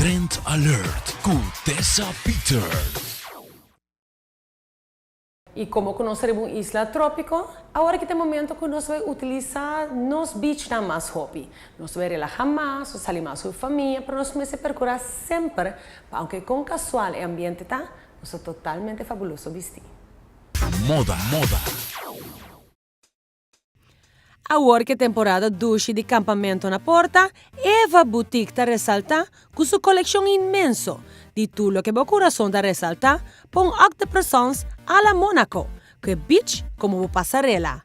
Trend Alert ku Tessa Peters. Y como cu nos ta riba un isla tropico, awor aki ta e momento cu nos bay utilisa nos beachnan mas hopi. Nos bay relaha mas, nos sali mas cu famia, pero nos mester percura semper pa aunke con casual e ambiente ta, nos ta totalmente fabuloso bisti. Moda, moda. Awor ku e temporada dushi di kampamentu na porta, Eva Boutique ta resaltá ku su kolekshon inmenso di tur loke bo kurason ta resaltá pa un acte de présence a la Monaco, ku e beach komo bo pasarela.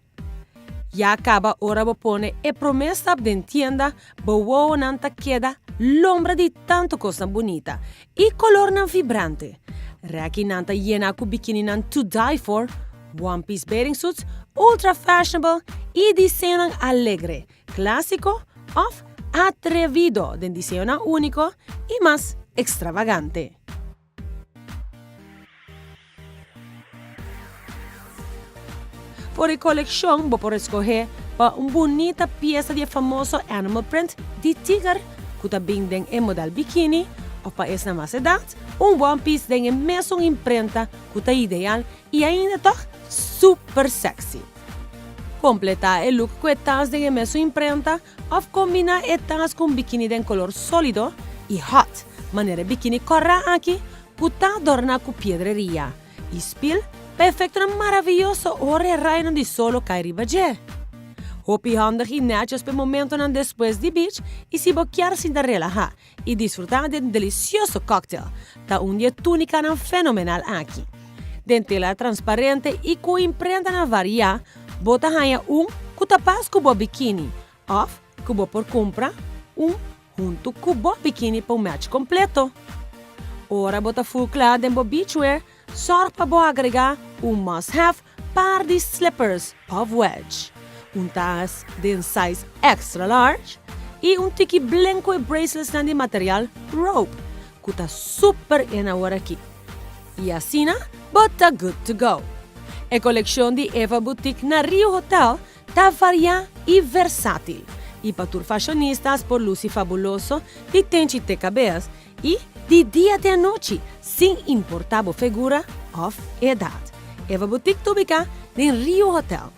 Ya kaba ora bo pone e promé stap den tienda, bo wowonan ta keda lombra di tantu kosnan bunita i kolornan vibrante. Rèkinan ta yená ku bikininan to die for, one-piece bathing suits ultra fashionable i diseñonan alegre, klásiko òf atrevido den diseñonan úniko i mas ekstravagante. For e kolekshon bo por eskohé pa un bunita piesa di e famoso animal print di tiger ku ta bin den e model bikini òf pa esnan mas edat, un one piece den e mesun imprenta ku ta ideal i ainda tòg super sexy. Kompletá e look ku e tas den e mesun imprenta òf kombiná e tas ku un bikini den kolor sólido i hot manera e bikini kòrá aki ku ta adorná ku piedreria i spil pa efektonan maravioso ora e rayonan di solo kai riba dje. Hopi handig i nètjes pa e momentonan despues di beach i si bo kier sinta relahá i disfrutá di un delisioso cocktail, ta un di e túnikanan fenomenal aki. Den tela transparente i ku imprentanan variá, bo ta haña un ku ta pas ku bo bikini òf ku bo por kumpra un Huntu ku bo bikini pa un match kompleto. Ora bo ta full kla den bo beachwear, sòrg pa bo agregá un must have par di slippers òf wedge, un tas den size extra large i un tiki bling ku e braceletsnan di material rope ku ta super in aworakí. I asina bo ta good to go! E kolekshon di Eva Boutique na Rio Hotel Ta variá i versátil, i pa tur fashionistas por lusi fabuloso di tenchi te kabes i di dia te anochi, sin importá bo figura òf edat. Eva Boutique ta ubiká den Rio Hotel.